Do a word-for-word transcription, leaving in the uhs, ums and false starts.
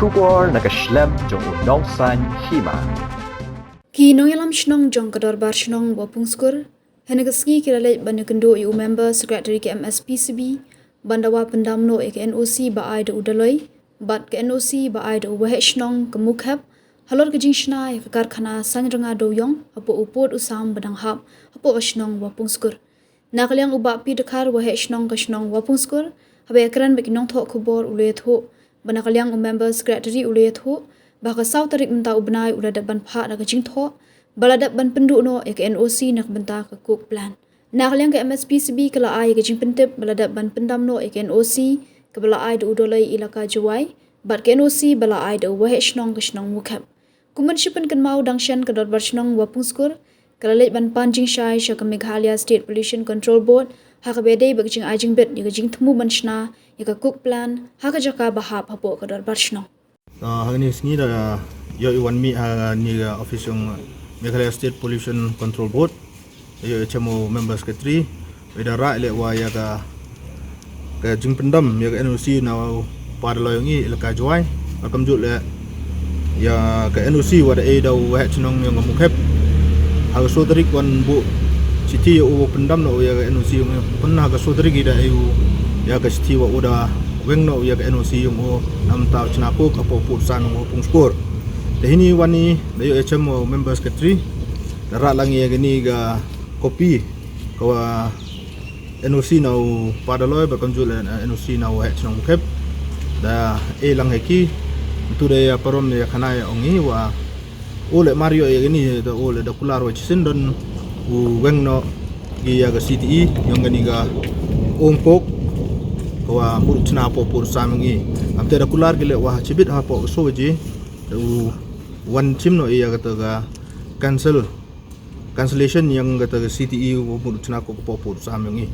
Khubor na ka shlem jong u nongsan hima. Ki nongïalam shnong jong ka Dorbar Shnong Wapungskur hynne ka sngi ki la leit ban ïakynduh ïa u member secretary ka M S P C B ban dawa pyndam noh ïa ka N O C ba ai da u Daloi bad ka N O C ba ai da u Waheh Shnong ka Mukhep halor ka jingshna ïa ka karkhana Sainrnga Dewïong hapoh u pud u sam ba dang hap hapoh ka shnong Wapungskur. Na ka liang u Bah P Dkhar, Waheh Shnong ka shnong Wapungskur, haba ïakren bad ki nongthoh khubor u la ïathuh ba na ka liang u member secretary u la ïathuh ba ha ka saw tarik mynta u bnai u la dep ban phah da ka jingthoh ba la dep ban pynduh noh ïa ka N O C na ka bynta ka coke plant. Na ka liang ka M S P C B ka la ai ïa ka jingpyntip ba la dep ban pyndam noh ïa ka N O C kaba la ai da u Daloi Elaka Jowai bad ka N O C ba la ai da u Waheh Shnong ka shnong Mukhep. Kum ban shu pynkynmaw, dang shen ka Dorbar Shnong Wapungskur ka la leit ban pan jingshai sha ka Meghalaya State Pollution Control Board ha kaba ïadei bad ka jingai jingbit ïa ka jingthmu ban shna ïa ka coke plant ha ka jaka ba hap hapoh ka Dorbar Shnong. Ah, ha kane ka sngi da ïoh ïa u wan mih ha kane ka office jong Meghalaya State Pollution Control Board. Ïoh ïa u member secretary, i da rah leh wa ïa ka, ka jingpyndam ïa ka N O C na u Pa Daloi jong ngi Elaka Jowai, bad kumjuh leh ïa ka N O C wa da ai da u Waheh Shnong jong ka Mukhep. Ha ka saw tarik wan buh shithi ïa u pyndam noh ïa ka N O C jong u, pynha ka saw tarik i da ai u ïa ka shithi wa u da weng noh ïa ka N O C jong u namar u shna coke hapoh pud san jong u Wapungskur. Te hynne wan i da ïoh ïa u member secretary da rah lang ïa kane ka copy ka wa N O C na u Pa Daloi bad kumjuh leh N O C na u Waheh Shnong Mukhep. Da ai lang ha ki, tu da ïa parom ïa khana ïa u ngi wa u leh mar ïoh ïa kane, da u leh da kular wa shisien don u weng noh ïa ka C T E jong kane ka um coke ka wa mut shna hapoh pud sam jong ngi. Am te da kular ki leh wa shibit hapoh ka saw baje da u wan shim noh ïa kata ka cancel, cancellation ïa kata ka C T E wa mut shna coke hapoh pud sam jong ngi.